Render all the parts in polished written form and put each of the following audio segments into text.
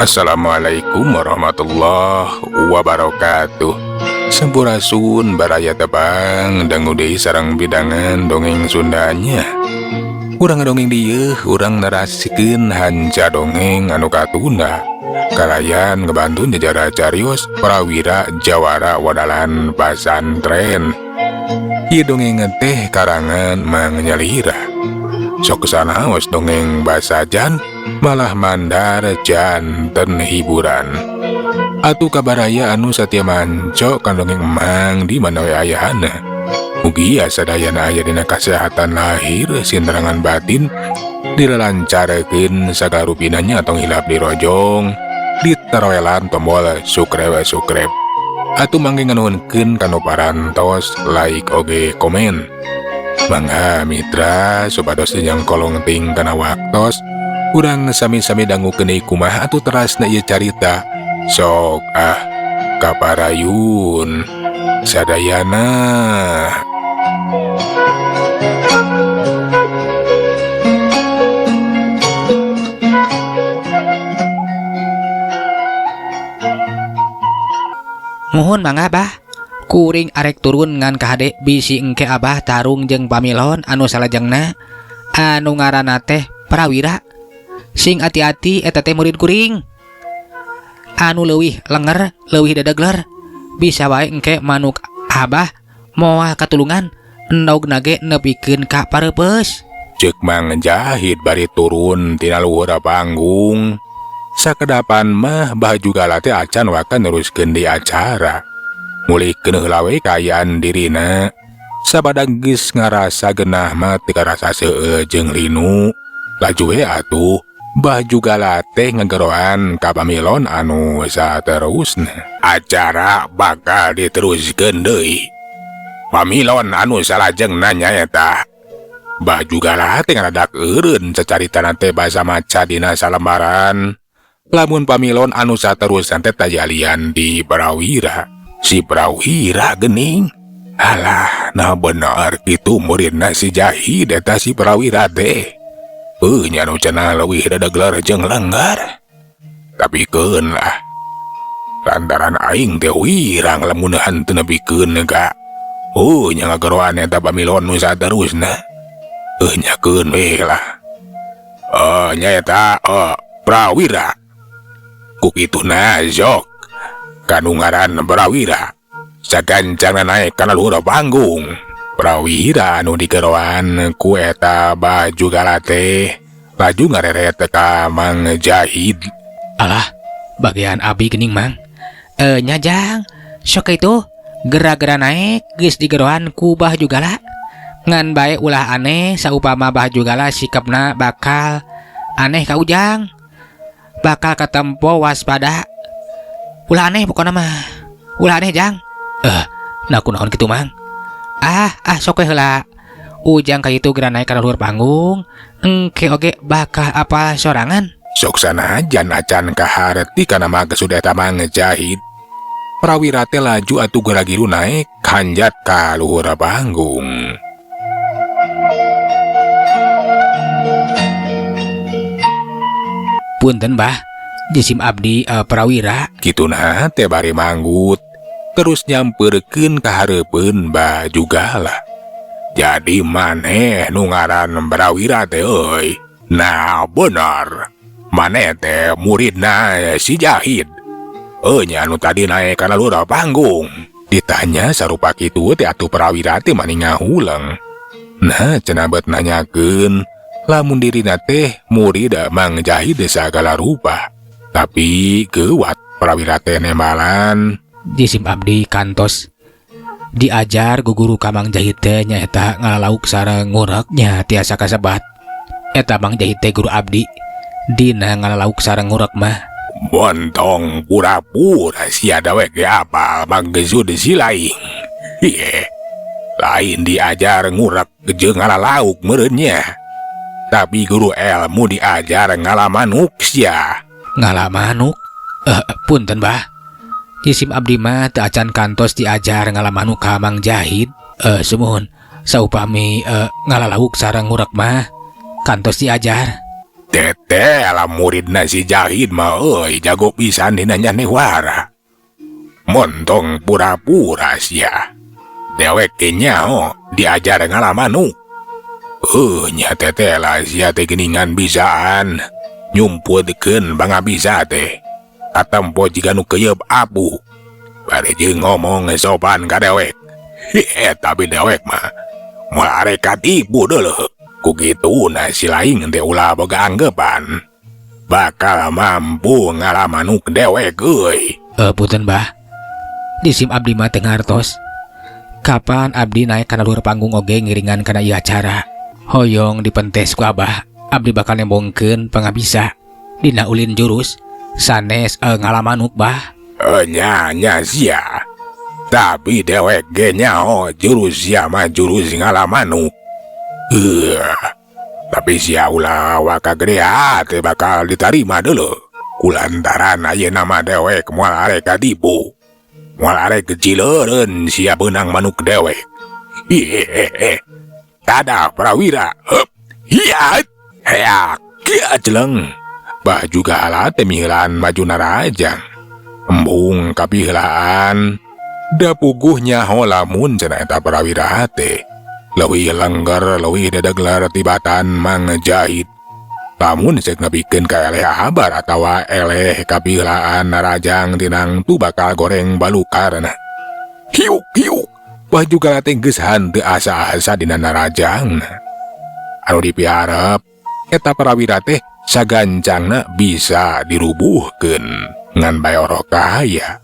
Assalamualaikum warahmatullahi wabarakatuh. Sampurasun baraya tebang dangu deui sareng bidangan dongeng Sundanya. Urang dongeng dieu urang narasikeun hanca dongeng anu katunda. Kalayan ngebantu nyejarah carios prawira jawara wadalan pasantren. Ieu dongeng teh karangan Mang Nyalira. Sok sanaos dongeng basajan malah mandar janten hiburan. Atuh kabaraya anu satia manco kan dongeng emang di mana we ayahana. Mugia sadayana aya dina kasehatan lahir sinterangan batin dilalancarkeun sagala rupina nya tong hilap dirojong ditaroelan tombol subscribe subscribe. Atuh mangge nganuhunkeun kanu parantos like oge komen. Mangga mitra supados kolong ting kana waktos urang sami-sami dangukeun deui kumaha atuh terasna ieu carita. Sok ah kaparayun sadayana. Muhun mangga bah. Kuring arek turun ngan kahade bisi engke abah tarung jeung pamilon anu salajengna anu ngaranna teh Prawira. Sing hati-hati eta teh murid kuring. Anu leuwih lenger, leuwih dadegler. Bisa wae engke manuk abah moal katulungan endogna ge nepikeun ka pareupeus. Ceuk Mang Jahid bari turun tina luhur panggung. Sakedapan mah Bah Jugala teh acan waka neruskeun di acara. Mulihkeun heula we kaayaan dirina. Sabada geus ngarasa genah mah teu karasa seueul jeung linu. Laju we atuh Bah Jugala teh ngegeroan ka pamilon anu saterusna. Acara bakal diteruskeun deui. Pamilon anu salajengna nyaeta Bah Jugala teh ngaradak eureun cacaritana teh basa maca dina salembaran. Lamun pamilon anu saterusna teh tajalian di Prawira. Si Prawira gening. Alah, nah bener kitu muridna si Jahid eta si Prawira teh. Heuh nya nu cenah leuwih dadegler jeung lengger. Tapi keun lah. Lantaran aing teh wirang lamun henteu nepikeun ka. Oh nya ngageroan eta pamilon nu saterusna. Heuh nya keun we lah. Oh nya eta oh, Prawira. Ku kituna sok kanu ngaran Prawira. Sagancangna naek kana luhur panggung. Prawira anu digeroan ku eta Bah Jugala teh laju ngareret ka Mang Jahid. Alah, bagian abi geuning Mang. Nya Jang, sok itu gera-gera naek geus digeroan ku Bah Jugala. Ngan bae ulah aneh saupama Bah Jugala sikapna bakal aneh ka Ujang. Bakal katempo waspada. Ulah aneh pokona mah. Ulah aneh Jang. Nah kunaon kitu Mang? Ah, sok we heula. Ujang ka itu geura naek ka luhur panggung, engke oge bakal apal sorangan. Sok sanajan acan kaharti kana maksud eta Mang Jahid. Prawira teh laju atuh geragiru naek hanjat ka luhur panggung. Punten Bah, jisim abdi Prawira. Kituna teh bari manggut. Terus nyamperkeun ka hareupeun Bah Jugala. Jadi maneh nu ngaran Prawira teh euy. Nah bener. Maneh teh muridna si Jahid. Euy nya anu tadi naek kana luhur panggung. Ditanya sarupa kitu teh atuh Prawira teh mani ngahuleng. Nah cenah bet nanyakeun lamun dirina teh murid Mang Jahid sagala rupa. Tapi geuwat Prawira teh nembalan. Jisim abdi kantos diajar guguru ka Mang Jahid teh nyaeta ngalalauk sareng ngurek nya tiasa kasebat. Eta Mang Jahid teh guru abdi dina ngalalauk sareng ngurek mah. Montong pura-pura sia dawek ge apal manggesud si laing. Hieh. Lain diajar ngurek jeung ngalalauk meureun nya. Tapi guru ilmu diajar ngalamanuk sia. Ngalamanuk? Punten Bah. Jisim abdi mah teu acan kantos diajar ngalamanuk ka Mang Jahid. Sumuhun saupami ngalalauk sareng ngurek mah kantos diajar. Teteh lah, muridna si Jahid mah euy, jago pisan dina nyanewara. Montong pura-pura sia. Dewek ge nyaho diajar ngalamanuk. Nya teteh lah, sia teh geuningan bisaan nyumputkeun pangabisa teh. Katempo jiga nu keuyeub abu. Bari jeung ngomong sopan ka dewek. Hehe, tapi dewek mah moal arek katipu deuleu. Ku kituna si laing teh ulah boga anggapan bakal mampu ngalamanuk dewek euy. Eh, punten, Bah. Jisim abdi mah teu ngartos. Kapan abdi naik kana luhur panggung oge ngiringan kana ieu acara. Hoyong dipentes ku Abah, abdi bakal nembongkeun pangabisa dina ulin jurus sanes ngalamanuk, Bah. Eh, nya nya sia. Tapi dewek ge nyaho jurus sia mah jurus ngalamanuk. Tapi sia ulah waka gede hate bakal ditarima dulu. Kulantaran ayeuna mah dewek moal arek katipu. Moal arek kecileureun sia beunang manuk dewek. Hehehe. Tada Prawira. Hup. Hiat. Heak. Kia jeleng. Bah Jugala teh miheulaan maju narajang. Embung kapiheulaan. Da puguh nyaho lamun cenah eta Prawira teh leuwih lengger, leuwih dedegler tibatan Mang Jahid. Lamun cek nepikeun ka eleh abar atawa eleh kapiheulaan narajang, tinang tu bakal goreng balukarna. Hiuk hiuk. Bah Jugala teh geus henteu asa-asa dina narajang. Anu dipiharep eta Prawira teh sagancangna bisa dirubuhkeun ngan bae orok kaya.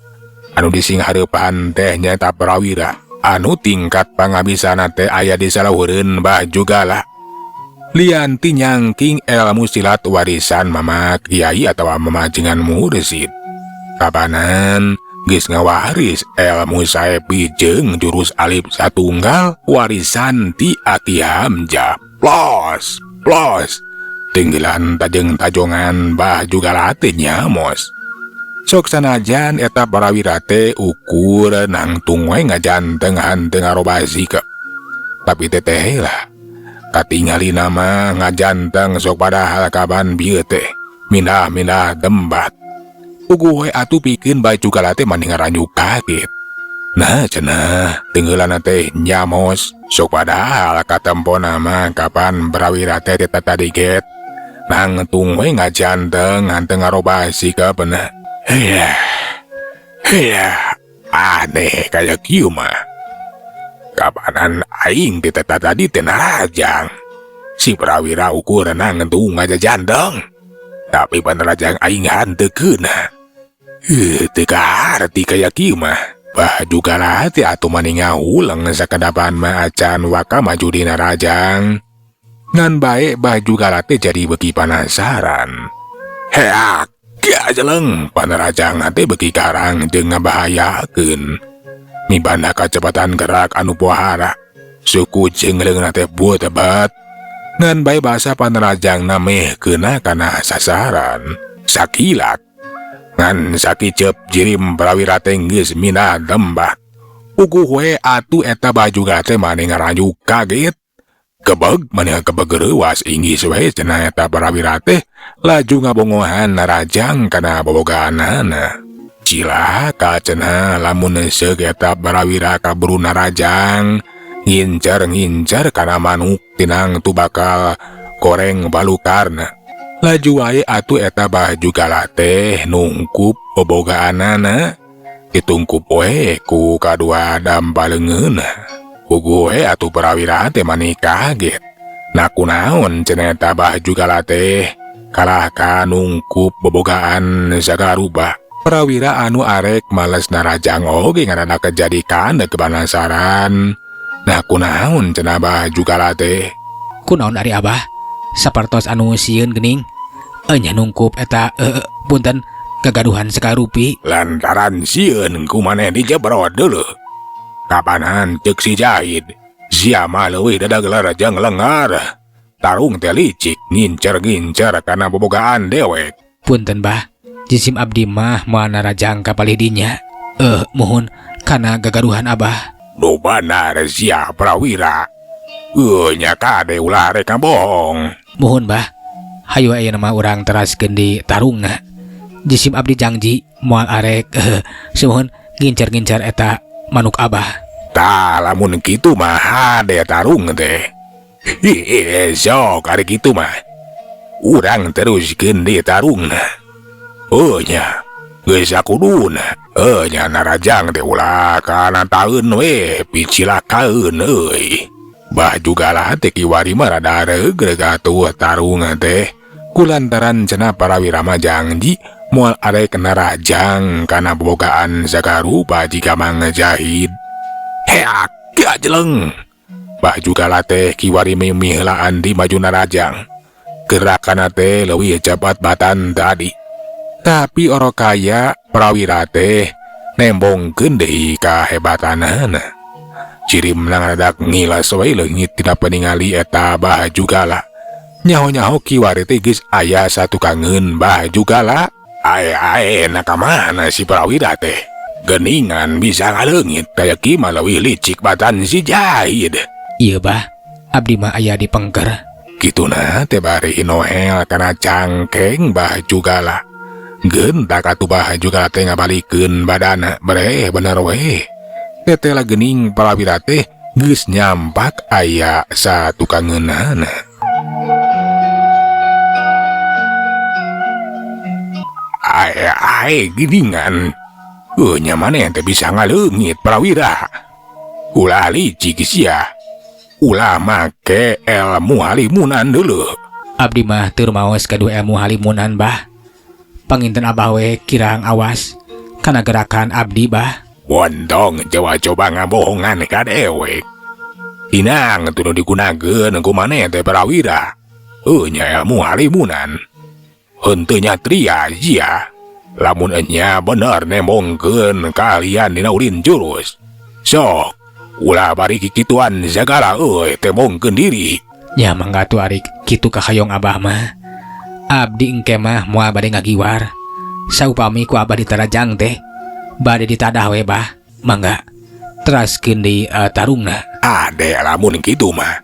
Anu disinghareupan teh nyaeta Prawira anu tingkat pangabisana teh aya di saluhureun Bah Jugala. Lian ti nyangking ilmu silat warisan mama kiai atawa mamajengan mursid. Kapanan geus ngawaris ilmu saepi jeung jurus alif satunggal warisan ti Aki Hamzah. Plos, plos. Tinggilan tajeng tajongan Bah Jugala teh nyamos. Sok sanajan eta Prawira teh ukur nangtung we ngajanteng hanteu ngaroba sikep. Tapi teteh lah, katingali nama ngajanteng sok padahal kaban bieu teh mindah-mindah tempat. Puguh we atuh pikeun Bah Jugala teh mani ngaranjuk kaget. Nah cenah tinggalan teh nyamos, sok padahal katempo nama kapan Prawira teh tadi get nangtung we ngajanteng hanteu ngaroba sikepna. Iya, iya, aneh kaya kieu mah. Kapanan aing ti tadi teh narajang. Si Prawira ukur nangtung ngajanteng. Tapi panarajang aing hanteu keuna. Heuh, teu kaharti kaya kieu mah. Bah Jugala teh atuh mani ngahuleng, sakedapan mah acan waka maju dina rajang. Ngan bae Bah Jugala teh jadi beuki panasaran. Heak, kia jeleng, panarajang teh beuki karang jeung ngabahayakeun. Mibanda kacepatan gerak anu pohara. Suku jeung leungeunna teh buat. Ngan bae basa panarajang meh keuna kana sasaran. Sakilat. Ngan sakiceup jirim, Prawira teh geus mindah tempat. Puguh we atuh eta Bah Jugala teh mani ngaranjuk kaget. Kebeg mani kebeg reuwas, inggis we cenah eta Prawira teh laju ngabongohan narajang kana bobogaanana. Cilaka cenah lamun seuk eta Prawira kaburu narajang ngincer-ngincer kana manuk, tinang tu bakal goreng balukarna. Laju wae atuh eta Bah Jugala teh nungkup bobogaanana. Ditungkup we ku kadua dampa leungeunna. Puguh we atuh Prawira teh mani kaget. Nah, kunaon cenah eta Bah Jugala teh kalah ka nungkup bobogaan sagala rupa. Prawira anu arek males narajang oge ngaranna jadi kana kepanasaran. Nah, kunaon cenah Bah Jugala teh? Kunaon ari Abah? Sapertos anu sieun geuning. Enya nungkup eta punten gagaduhan sakarupi. Lantaran sieun ku maneh dijebrot dulu. Kapanan cek si Jahid, sia mah leuwih dedegler jeung lengar. Tarung teh licik ngincer-ngincer kana bobogaan dewek. Punten, Bah. Jisim abdi mah moal narajang ka palih dinya. Muhun kana gagaduhan Abah. Nu benar sia, Prawira. Nya kade, ulah rek bohong. Muhun, Bah. Hayu ayeuna mah urang teraskeun di tarungna. Jisim abdi jangji moal arek sumuhun ngincer-ngincer eta manuk abah. Tah lamun kitu mah hade tarung teh. Hihi sok ari kitu mah. Urang teruskeun di tarungna. Oh nya, geus sakuduna. Oh nya narajang teh ulah kana taeun we picilakaeun euy. Bah Jugala teh kiwari mah rada regreg atuh tarung teh. Kulantaran cenah Parawira mah jangji moal arek narajang kana bobogaan sagarupa jika Mang Jahid. Heak gajeleng. Bah Jugala teh kiwari mimiheulaan di maju narajang. Gerakanna teh leuwih cepat batan tadi. Tapi orok kaya Prawira teh nembongkeun deui kahebatanana. Cirimna ngadadak ngilas we leungit tina peningali eta Bah Jugala. Nyaho-nyaho kiwari teh geus aya satukangeun Bah Jugala. Ae-ae na ka mana si Prawira teh? Geningan bisa ngaleungit kaya kieu mah leuwih licik batan si Jahid. Ieu bah, abdi mah aya di pengker. Kituna teh bari noel kana cangkeng Bah Jugala. Gentak atuh Bah Jugala teh ngabalikeun badana breh bener we. Tetela gening Prawira teh geus nyampak aya satukangeunana. Ae-ae geningan. Nya maneh teh bisa ngaleungit Prawira. Ulah licik sia. Ulah make ilmu halimunan deuleu. Abdi mah teu rumaos kadua ilmu halimunan bah. Panginten abah we kirang awas kana gerakan abdi bah. Wontong coba-coba ngabohongan ka dewek. Inang teu nu digunakeun ku maneh teh Prawira. Nya ilmu halimunan. Henteu nyatria sia. Lamun enya bener nembongkeun kaahlian dina ulin jurus. Sok ulah bari kikituan sagala euy tembongkeun diri. Nya mangga atuh ari kitu kahayong abah mah. Abdi engke mah moal bade ngagiwar. Saupami ku abah ditarajang teh bade ditadah we bah. Mangga teraskeun di tarungna. Ade lamun kitu mah.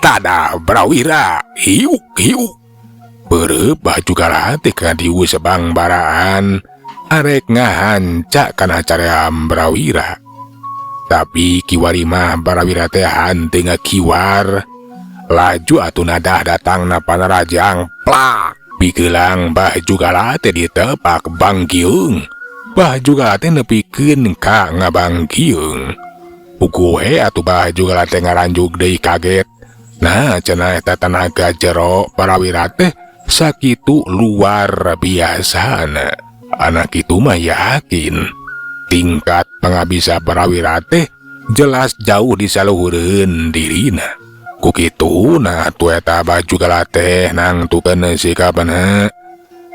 Tadah Prawira hiuk hiuk. Beureub Bah Jugala teh ka dieu sebang baraan arek ngahanca kana caream Prawira. Tapi kiwari mah Prawira teh henteu ngakiwar. Laju atuh nadah datangna panarajang plak. Pikelang Bah Jugala teh ditepak bangkiung. Bah Jugala teh nepikeun ka ngabangkiung. Puguh we atuh Bah Jugala teh ngaranjug deui kaget. Nah cenah eta tenaga jero Prawira teh sakitu luar biasana. Anak itu mah yakin tingkat pangabisa Prawira teh jelas jauh di saluhureun dirina. Ku kitu nah atuh eta Bah Jugala teh nangtukeun sikapna.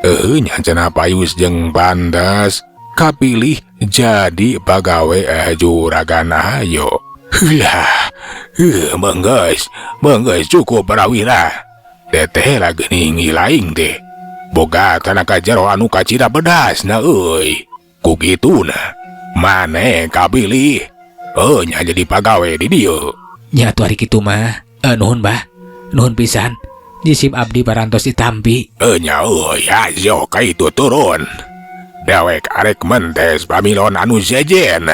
Eueuh nya cenah payus jeung pantas kapilih jadi pagawe juragan Ayo. Heulah, heuh menggeus, menggeus cukup Prawira. Teteh lah geuning laing teh. Boga tanaga jero anu kacida bedasna euy. Ku kituna maneh kapilih. Heuh nya jadi pagawe di dieu. Nya atuh ari kitu mah. Nuhun bah. Nuhun pisan. Jisim abdi parantos ditampi. Nya euy, hayo ka itu turun. Dewek arek mentes pamilon anu sejen.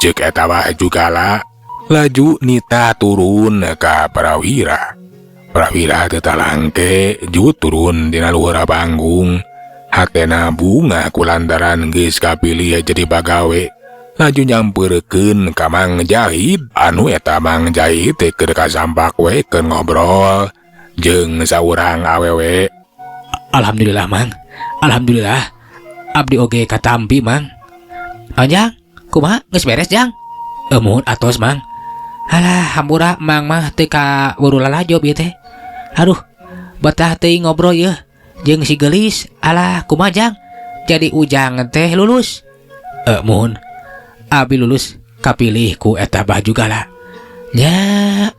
Ceuk eta Bah Jugala laju nita turun ka Prawira. Prawira teu talangke ju turun dina luhur panggung. Hatena bunga kulantaran geus kapilih jadi pagawe. Laju nyamperkeun ka Mang Jahid. Anu eta Mang Jahid teh keur kasampak we keur ngobrol jeung saurang awewe. Alhamdulillah Mang. Alhamdulillah. Abdi oge katampi Mang. Anjang, kumaha geus beres Jang? Muhun atos Mang. Alah, hampura Mang mah teu ka buru lalajo ieu teh. Aduh, betah teuing ngobrol yeuh jeung si geulis. Alah, kumaha Jang? Jadi ujang teh lulus. Muhun. Abi lulus kapilih ku eta Bah Jugala. Nya,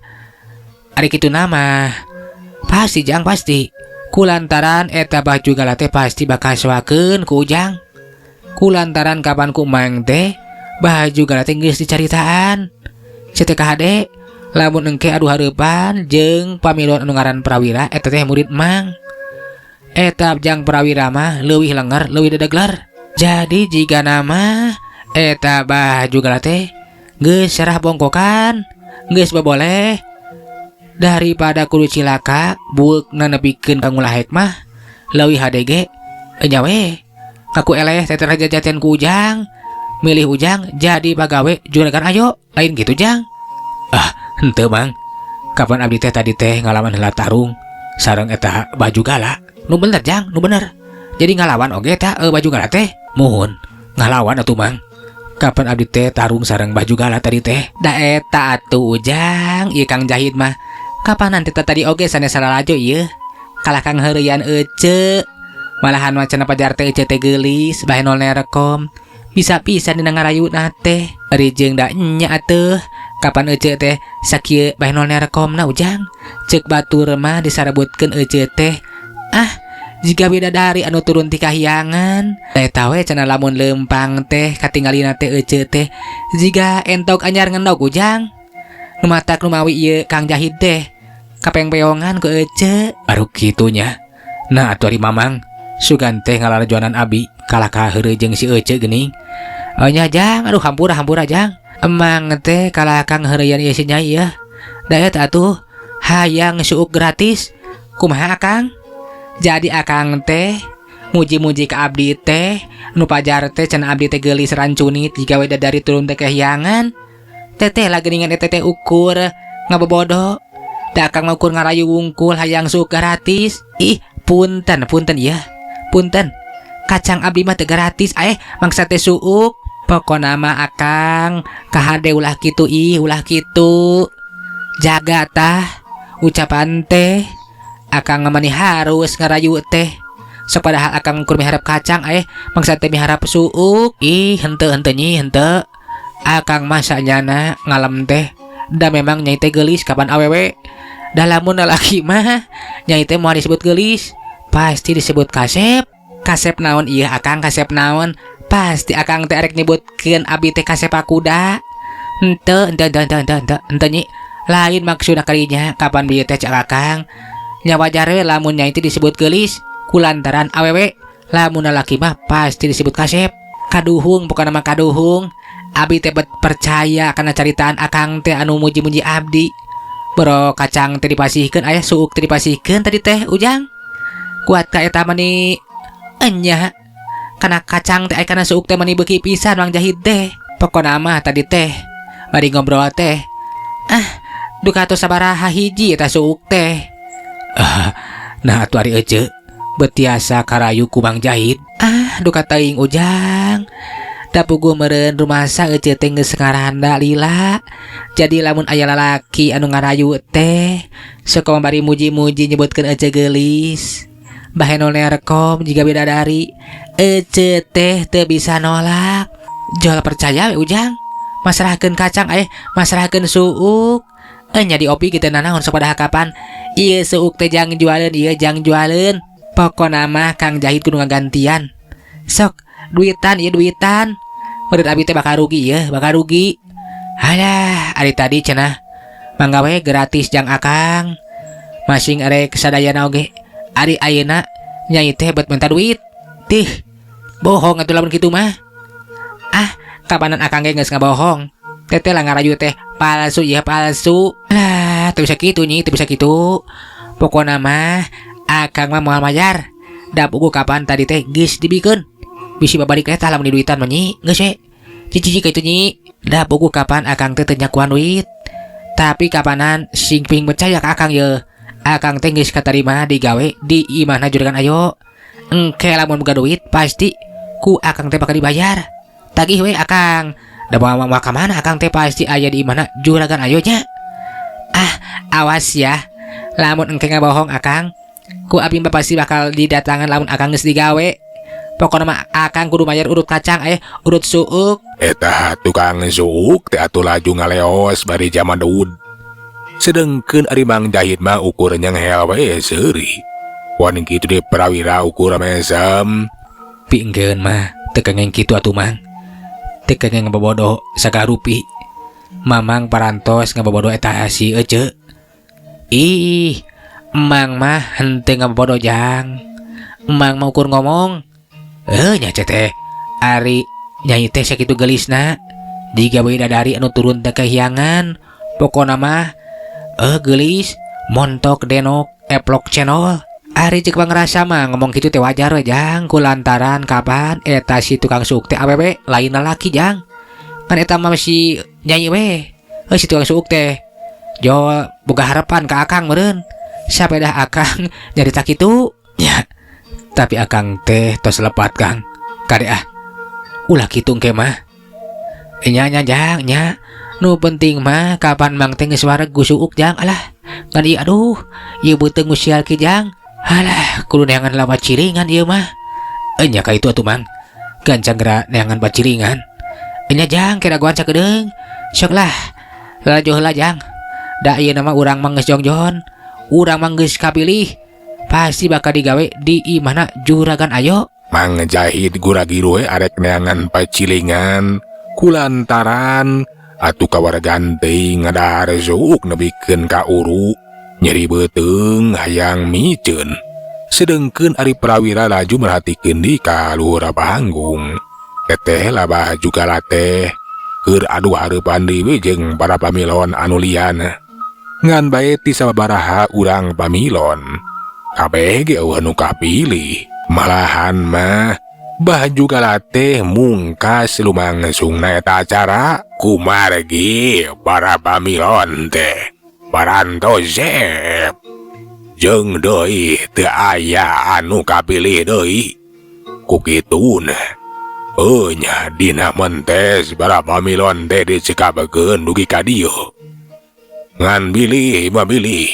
ari kitu nama. Pasti Jang pasti. Kulantaran eta Bah Jugala teh pasti bakal soakeun ku ujang. Kulantaran kapan ku mang teh Bah Jugala teh geus dicaritaan. CTKHD lamun engke adu hareupan jeung pamilon anu ngaran Prawira eta teh murid mang. Eta Jang Prawira mah leuwih lenger, leuwih dedegler. Jadi jigana mah eta Bah Jugala teh geus serah bongkokan, geus boboleh daripada kudu cilaka bueukna nepikeun ka ngulahek mah leuwih hade ge enya we ngaku eleh teh jajaten ku Ujang, milih Ujang jadi pagawe juragan Ayo, lain gitu, Jang? Ah, henteu, Mang. Kapan abdi teh tadi teh ngalaman heula tarung sareng eta Bah Jugala. Nu bener, Jang, nu bener. Jadi ngalawan oge eta Bah Jugala teh? Muhun, ngalawan atuh, Mang. Kapan abdi teh tarung sareng Bah Jugala tadi teh? Da eta atuh, Ujang, ieu Kang Jahid mah. Kapan nanti teh tadi oge sanes lalajo ieu. Kalah kang heureuyan ece. Malahan wacana pajar teh ece teh geulis, bahenol nerekom. Bisa-bisa dina ngarayuna teh. Ari jeung da nya atuh. Kapan ece teh sakieu bahenol nerekomna, Ujang? Ceuk batur mah disarebutkeun ece teh. Ah, jiga bidadari anu turun ti kahyangan. Eta we cenah lamun leumpang teh katinggalina teh ece teh jiga entok anyar ngendog, Ujang. Nu matak numawi ieu Kang Jahid teh kapengpeongan ku ece. Baru kitunya. Nah, atuh ari Mamang sugan teh ngalalajoanan abi kalah ka heureuy jeung si ece geuning. Oh nya, Jang, aduh, hampura, hampura, Jang. Emang teh kalah kang heureuyan ieu si Nyai ya. Da eta atuh hayang suuk gratis. Kumaha, Akang? Jadi Akang teh muji-muji ke abdi teh nu pajar teh cenah abdi teh geulis rancunit jiga dari turun teh kahyangan. Teteh lah geuningan eta teh ukur ngabobodo. Da Akang mah ukur ngarayu wungkul hayang suuk gratis. Ih, punten, punten ya. Punten. Kacang abdi mah teu gratis, mangsa teh suuk. Pokona mah Akang kahade ulah kitu ih, ulah kitu. Jaga tah ucapan teh. Akang mani harus ngarayu teh. Sok padahal Akang ukur miharap kacang, mangsa teh miharap suuk. Ih, henteu, henteu, Nyi, henteu. Akang mah sanyana ngalem teh. Da memang Nyai teh geulis kapan awewe. Da lamun lalaki mah Nyai teh moal disebut geulis, pasti disebut kasep. Kasep naon ieu, Akang, kasep naon? Pasti Akang teh arek nyebutkeun abi teh kasep kuda. Henteu, henteu, henteu, henteu, henteu, henteu, henteu, Nyi. Lain maksudna kalinya kapan bieu teh cak Akang. Nya wajar we lamun Nyai teh disebut geulis kulantaran awewe. Lamun lalaki mah pasti disebut kasep. Kaduhung pokona mah, kaduhung. Abi teh percaya kana caritaan Akang teh anu muji-muji abdi. Boro kacang teh dipasihkeun, aya suuk teh dipasihkeun tadi teh, Ujang. Kuat ka eta mani enya. Kana kacang teh aya kana suuk teh mani beuki pisan Mang Jahid teh. Pokona mah tadi teh bari ngobrol teh. Ah, duka atuh sabaraha hiji eta suuk teh. Ah, nah atuh ari ece betiasa karayu ku Mang Jahid. Ah, duka teuing, Ujang. Da puguh meureun rumasa ece teh geus ngaranda lila. Jadi lamun aya lalaki anu ngarayu teh sok bari muji-muji nyebutkeun ece geulis. Bahenol rekom jiga bidadari. Ece teh teu bisa nolak. Jol percaya we, Ujang. Masrahkeun kacang, masrahkeun suuk. Eh, nya diopi kitu nanaon sok padahal kapan ieu suuk teh jang jualeun ieu, jang jualeun. Pokona mah Kang Jahid kudu ngagantian. Sok duitan ieu, duitan. Menurut abi teh bakal rugi ya, bakal rugi. Alah, ari tadi cenah mangga we gratis jang Akang. Masing arek sadayana oge. Ari ayeuna Nyai teh bet minta duit. Tih, bohong atuh lamun kitu mah. Ah, kapanan Akang ge geus ngabohong. Teteh lah ngarayu teh palsu ya, palsu. Lah, teu bisa kitu, Nyi, teu bisa kitu. Pokona mah Akang mah moal mayar. Da puguh kapan tadi teh geus dibikeun. Bisi babalik eta lamun diduitan mah, Nyi, geus we. Cici kitu, Nyi. Da puguh kapan Akang teh teu nyakuan duit. Tapi kapanan sing ping percaya ka Akang ye. Akang teh geus katarima digawe di imahna Juragan Ayo. Engke lamun boga duit pasti ku Akang teh bakal dibayar. Tagih we Akang. Da moal moal ka mana Akang teh pasti aya di imahna Juragan Ayo nya. Ah, awas ya. Lamun engke ngabohong Akang, ku abi mah pasti bakal didatangan lamun Akang geus digawe. Pokona mah Akang kudu mayar urut kacang, urut suuk. Eta tukang suuk teh atuh laju ngaleos bari jamadud. Sedengkeun ari Mang Jahid mah ukur nyengel we seuri. Wan kitu di Prawira ukur mesem. Pingkeun mah teu kengeng kitu atuh, Mang. Teu kengeng ngabobodo sagarupi. Mamang parantos ngabobodo eta si Ece. Ih, Emang mah henteu ngabobodo, Jang. Emang mau ukur ngomong nya teh Ari nyai teh sakitu gelisna jiga bidadari anu turun teh kehiangan pokona mah gelis montok denok eplok channel. Ari cek pangrasa mah ngomong kitu teh wajar we jang kulantaran kapan eta si tukang suuk teh awewe lain lalaki jang kan eta mah si nyai we si tukang suuk teh jo boga harapan ka akang meureun sapedah akang nyarita kitu nya tapi akang teh tos lepat kang kade ah ulah kitu engke mah nya nya jang nya nu penting mah kapan mang teh geus wareg ku suuk jang alah ngan ieu aduh ieu beuteung usial ki jang alah kudu neangan lawa ciringan ieu mah nya ka itu atuh mang gancang geura neangan baciringan nya jang kira guan sakedeung sok lah lalajo heula jang da ieu nama urang mah geus jongjon urang mah geus kapilih pasti bakal digawe di imahna juragan ayo. Mang Jahid gura-giru we arek neangan pacilingan kulantaran atuh kawaregan teuing ngadahar suuk nebikeun ka uru nyeri beuteung hayang miceun sedengkeun ari prawira laju merhatikeun di ka luhur panggung teteh labah juga lateh keur adu hareupan deui jeung para pamilon anu lian ngan bae ti sababaraha urang pamilon kabeh ge eueuh nu kapilih malahan mah bah juga lateh mungkas lumangsungna eta acara kumargi para pamilon teh parantos sep jeung deui teu aya anu kapilih deui ku kituna nya dina mentes para pamilon teh dicekapkeun dugi ka dieu ngan bilih mah bilih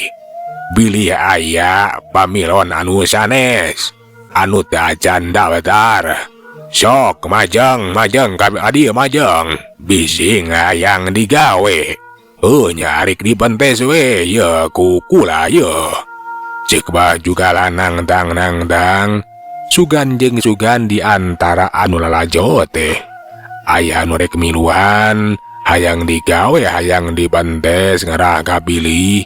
bilih aya pamilon anu sanes anu teu acan daftar sok majeng majeng kami adi majeng bising hayang digawe nya arik dipentes we ye ku kula ye cek bah juga lanang tang nang tang sugan jeung sugan di antara anu lalajo teh aya anu rek miluan hayang digawe hayang dipentes ngarah kapilih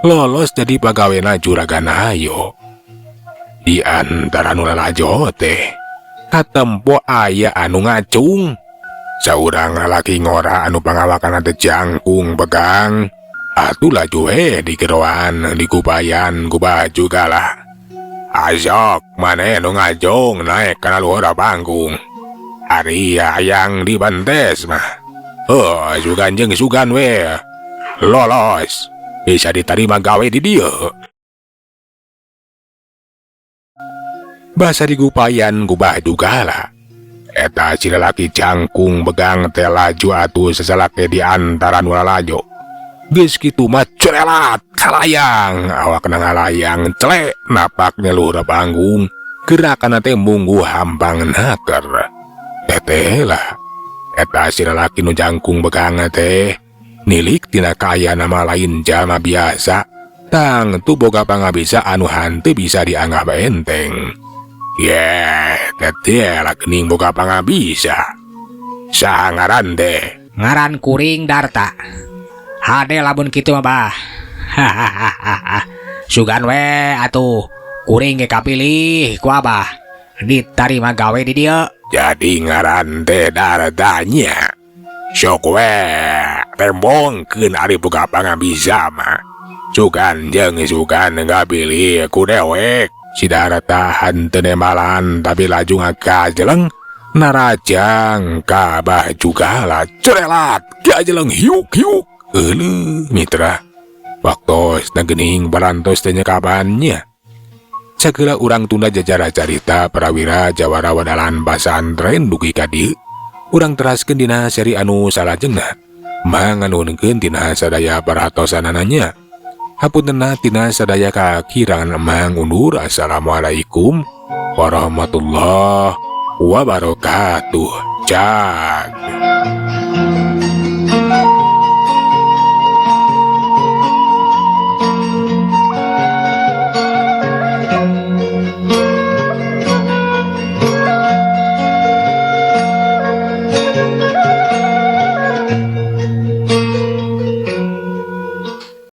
lolos jadi pagawena juragan ayo. Di antara anu lalajo teh katempo aya anu ngacung saurang lalaki ngora anu pangawakan teh jangkung begang atuh laju we digeroan digubayan gubah juga lah asok maneh nu ngacung naik kana luhur panggung ari hayang dibentes mah oh sugan jeung sugan we lolos bisa diterima gawe di dieu. Basa digupayan gubah jugala eta si lalaki jangkung begang teh laju atuh sasalake di antara nu lalajo geus kitu mah cerelat kalayang awakna ngalayang celek napak luhur panggung gerakanna teh munggu hampang naker teteh lah eta si lalaki nu jangkung begang teh nilik tina kaayaan nama lain jalma biasa tang tu boga pangabisa anu hanteu bisa dianggap enteng. Ye, teteh lah gening boga pangabisa. Saha ngaran teh? Ngaran kuring Darta. Hade lamun kitu mah bah. Hahaha. Sugan we atuh kuring ge kapilih ku abah. Ditarima gawe di dieu. Jadi ngaran teh Dartanya. Sok we tembongkeun ari boga pangabisa mah. Sugan jeung sugan ngapilih ku dewek. Si Darta henteu nembalan tapi laju ngagajeleng narajang ka Bah Jugala cerelat gajeleng hiuk hiuk euleuh mitra waktos na geuning barantos teh nyekapannya sagala urang tunda jajara carita prawira jawara wadalan pasantren dugi ka dieu urang teraskeun dina seri anu salajengna manganunkeun tina sadaya perhatosanananya. Hapuntenna tina sadaya kakirangan emang undur. Assalamualaikum warahmatullahi wabarakatuh. Cag.